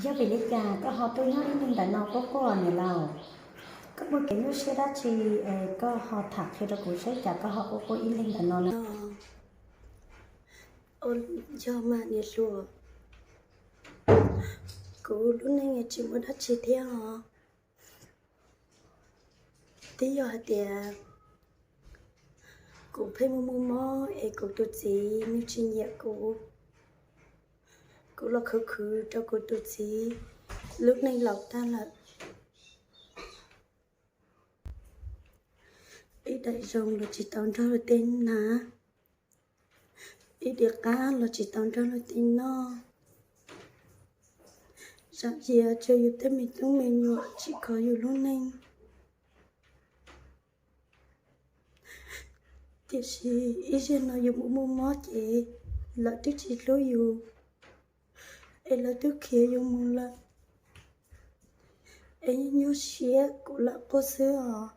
Yog vim li cas koj ho tuaj nyob ib leeg ntawm no quaj quaj niam laus? Koj muaj kev nyuaj siab dab tsi es koj ho tham qhia rau kuv saib cas koj ho quaj quaj ib leeg ntawm no na? Yog mas niam hluas, kuv lub neej tsis muaj dab tsi thiab os. Twb yog hais tias kuv pheej muaj muaj mob es kuv tus txiv nws tsis nyiam kuv. Kuv los khwv khwv rau kuv tus txiv, lub neej laus tag lawm. Ib daim zoo los tsis tau nrog luag tej hnav, ib diav qab los tsis tau nrog luag tej noj. Zam zias rau yus tej me tub me nyuam tsis kho yus lub neej. Tiam sis ib zaug no yus muaj muaj mob ces lawv twb tsis hlub yus, es lawv twb khiav yus mus lawm, es nyuaj siab kuv lam quaj xwb os.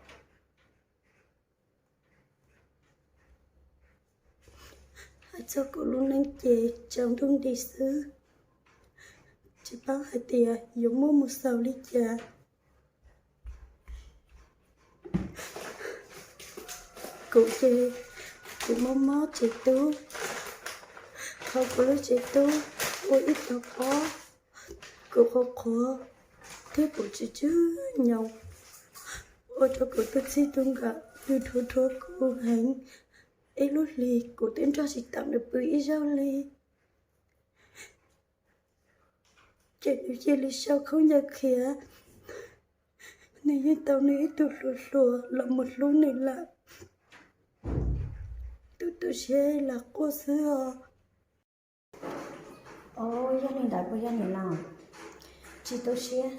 Hais txog kuv lub neej ces tsaus ntuj nti xwb, tsis paub hais tias yuav muaj mus xaus li cas. Kuv ces kuv mob mob tsev tub, thaum kuv lub tsev tub ua ib tug pob, kuv qhuav qhuav thiab kuv tsw tsw nyoos, ua rau kuv tus txij tus nkawm nws dhuav dhuav kuv heev. Ib lub hlis kuv twb nrog tsis tau nws pw ib zaug li. Ces nws cia li sau khaub ncaws khiav, nws yeej tau nws ib tug hluas hluas los mus hlub nws lawm. Tu tu siab lam quaj xwb os. Yog li ntawd puas yog niam laus? Tsis tu siab,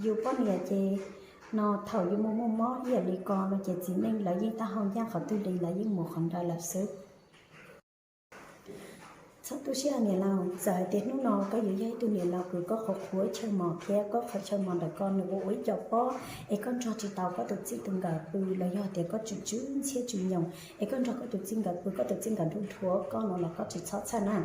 yus poj niam ces no thaum yus muaj muaj mob ib yam li ko no ces txiv neej lawv yeej tau hau ncaj qhov twg li lawv yeej mus qhov ntawd lawm xwb. Txhob tu siab niam laus, txawm hais tias hnub no koj yuav yog ib tug niam laus kws koj qhuav qhuav ib chaw mos thiab koj qhov chaw mos ntawm koj nws ua ua ib co pob es koj nrog tsis tau koj tus txij tus nkawm pw los yog tias koj tsw tsw ntxhiab tsw nyoos es koj nrog koj tus txij nkawm pw koj tus txij nkawm nrug dhuav koj no los koj tsis txhob txhawj na.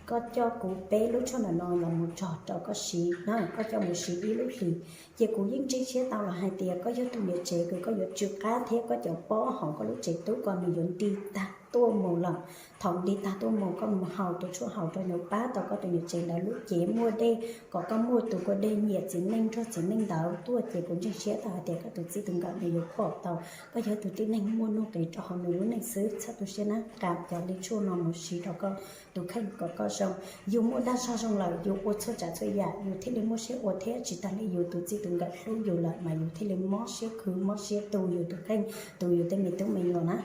Koj coj kuv peb lub tshuaj ntawm no los mus tso rau koj siv na, koj coj mus siv ib lub hlis. Ces kuv yeej ntseeg siab tau los hais tias koj yog tus niam tsev kws koj yuav tsw qab thiab koj cov pob hauv koj lub tsev tub ko nws yuav nti tag tuaj mus lawm. Thaum nti tag tuaj mus koj mus haus tus tshuaj haus rau nws pab tau koj tus niam tsev ntawd lub cev muaj dej, kom koj muaj tus kua dej nyiam txiv neej nrog txiv neej ntawd tuaj ces kuv ntseeg siab tau hais tias koj tus txij tus nkawm nws yuav pom tau koj yog tus tib neeg muaj nuj nqis rau hauv nws lub neej xwb. Txhob tu siab na, nqa cov li tshuaj no mus siv rau koj tus kheej kom koj zoo. Yus muaj dag zog zoo lawm yus ua txhua tsav txhua yam yus thiaj li muaj siab ua thiab tsis tas li yus tus txij tus nkawm hlub yus lawm mas yus thiaj li mob siab khwv mob siab tu yus tus kheej, tu yus tej me tub me nyuam na.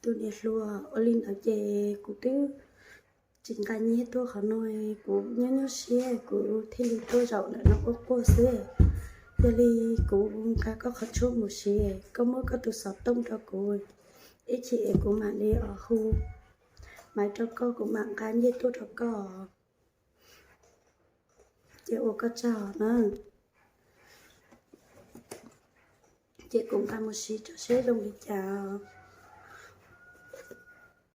Tus niam hluas, ua li ntawd ces kuv twb tsis nqa nyiaj tuaj qhov no, kuv nyob nyob siab kuv thiaj li tuaj zaum ntawm no quaj quaj xwb. Yog li kuv nqa koj qhov tshuaj mus siv, koj muab koj tus xov tooj rau kuv, ib chim es kuv mam li hu maiv rau koj, kuv mam nqa nyiaj tuaj rau koj, ces ua koj tsaug na. Ces kuv nqa mus siv tso seb zoo li cas.